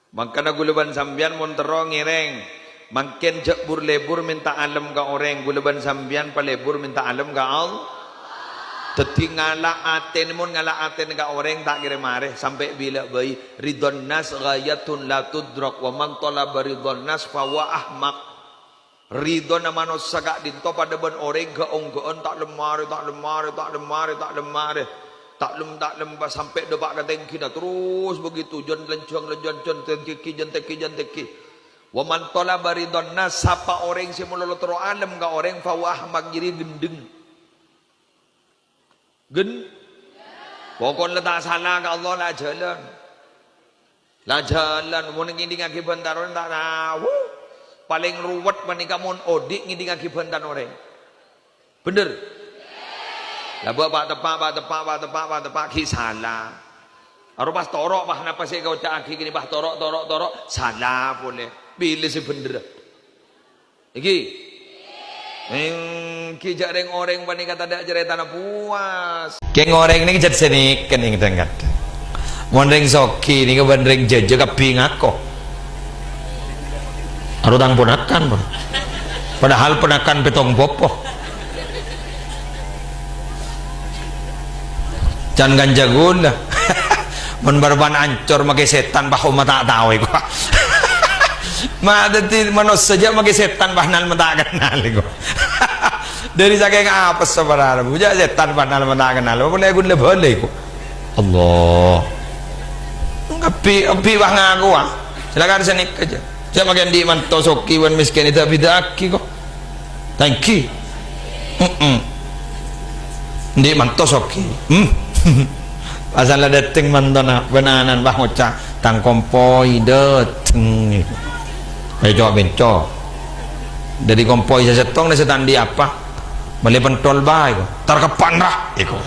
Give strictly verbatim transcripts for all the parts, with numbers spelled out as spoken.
Mangkana ghulâ bân sampèyan mon terro ngèrèng, mangkèn jhâ' bur-lebur mènta alem ka orèng, ghulâ bân sampèyan palebur mènta alem ka Allah. Dhâddhi ngala' atèna, mon ngala' atèna ka orèng ta' kèra marè, sampè' bilâ bhâi. Ridhon nas ghayatun la tudrak, wa man thalaba ridhon nas fa huwa ahmaq. Ridhona manossa ka'dinto padâ bân orèng ga'-ongghâ'ân, ta' lem-marè, ta' lem-marè, ta' lem-marè, ta' lem-marè. Ta' lem, ta' lem, pas sampè' dâpa' ka tèngghina, terros begitu, jhân lenjhâng, lenjhâng, jhân tènggi, jhân tènggi, jhân tènggi. Wa man thalaba ridhon nas, sapa orèng sè malolo terro alem ka orèng, fa huwa ahmaq, jârèya ghendheng. Gen? Pokokna la ta' sala ka Allah, la jhâlân. La jhâlân, mon ngèdingngaghi bhânta orèng ta' tao. Palèng ruwet panèka mon odi' ngèdingngaghi bhânta orèng. Bhender? La bâ' pa'-teppa', pa'-teppa', pa'-teppa', pa'-teppa', ghi' sala. Aro pas toro', pas napa sè èkoca'aghi kènè, pas toro', toro', toro', sala polè. Bilâ sè bhender? Èngghi? Èngghi, jhâ' rèng-orèng panèka tadâ' carètana puwas. Kèng orèng nèka jhât sè nèka nèng kadhâng-kadhâng. Mon rèng soghi nèka bân rèng jhâjâ kabbhi ngako. Aro tang ponakan, Bro. Padahal ponakan pèttong popo. Can kanca ghulâ. Mon bârâmpan ancor makè sètan, pas omma ta' tao èko. Ma dhâddhi manossa jhâ' makè sètan, pas nal ma ta' kennal èko. Dhâri sakèng apes saparana, bujâ sètan, pas nal ma ta' kennal. Polè ghun la bâlâ èko. Allah. Kabbhi, kabbhi pas ngakowa. Silakan sè nèka jhâ'. Jhâ' makè andi' manto soghi bân mèskèn èdâ'-bidâ'âghi, ko'. Tènggi. Heeh. Andi' manto soghi. Hmm. Pas la dâteng mantona, bân ana'na pas ngoca', "Tang kompoy dâteng." Ayo, co'-bènco'. Dhâri kompoy sè sèttong, sè ta' andi' apa? Malè pentol bhâi, ko'. Tar kapan, ra? Èko.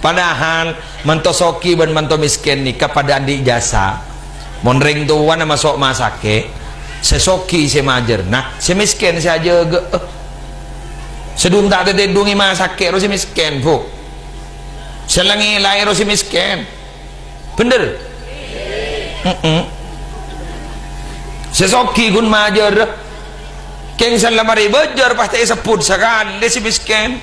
Padahal manto soghi bân manto mèskèn nèka padâ andi' jasa. Mon rèng towana maso' masakè', sè soghi sè majârna, sè mèskèn sè ajâgâ'â. Sè dhung ta' tètèdhungè masakè' ro sè mèskèn, Bu. Sè la ngèlaè ro sè mèskèn. Bhender? Heeh. Sè soghi ghun majârâ. Kèng sè la marè bâjâr pas ta' èsebbhut sakalè sè mèskèn.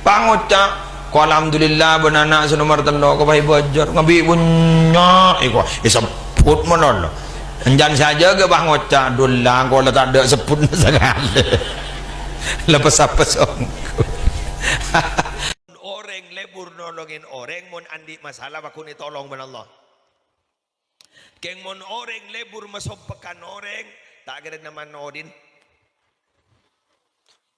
Pas ngoca', "Ko' alhamdulillah, bân ana' sè nomer tello', ko' pas èbâjâr, ngabi' bânnya', èko, èsebbhut malolo." Èncan sè ajâgâ pas ngoca', "Dullah, ko' la tadâ' sebbhutna sakalè." La pes-apes ongghu. Orèng lebur nolongè orèng, mon andi' masalah, paghun ètolong bân Allah. Kèng mon orèng lebur masompekkan orèng, ta' kèra nemmo odin.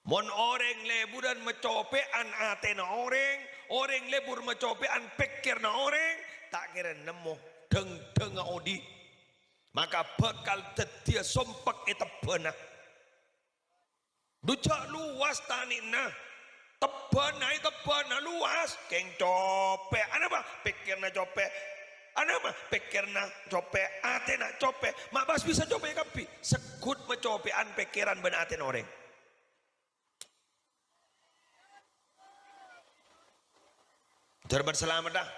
Mon orèng leburan macopè'an atèna orèng, orèng lebur macopè'an pèkkèranna orèng, ta' kèra nemmo dhâng-dhângnga odi'. Maka bhâkal dhâddhiyâ sompek è tebbhâna. Dhu jhâ' lowas tanè'na. Tebbhâna, è tebbhâna lowas. Kèng copè'. Anapa? Pèkkèranna copè'. Anapa? Pèkkèranna copè'. Atèna copè'. Ma' pas bisa copè' kabbhi. Segghut macopè'an pèkkèran bân atèna orèng. Jhâr bân salamet, ah.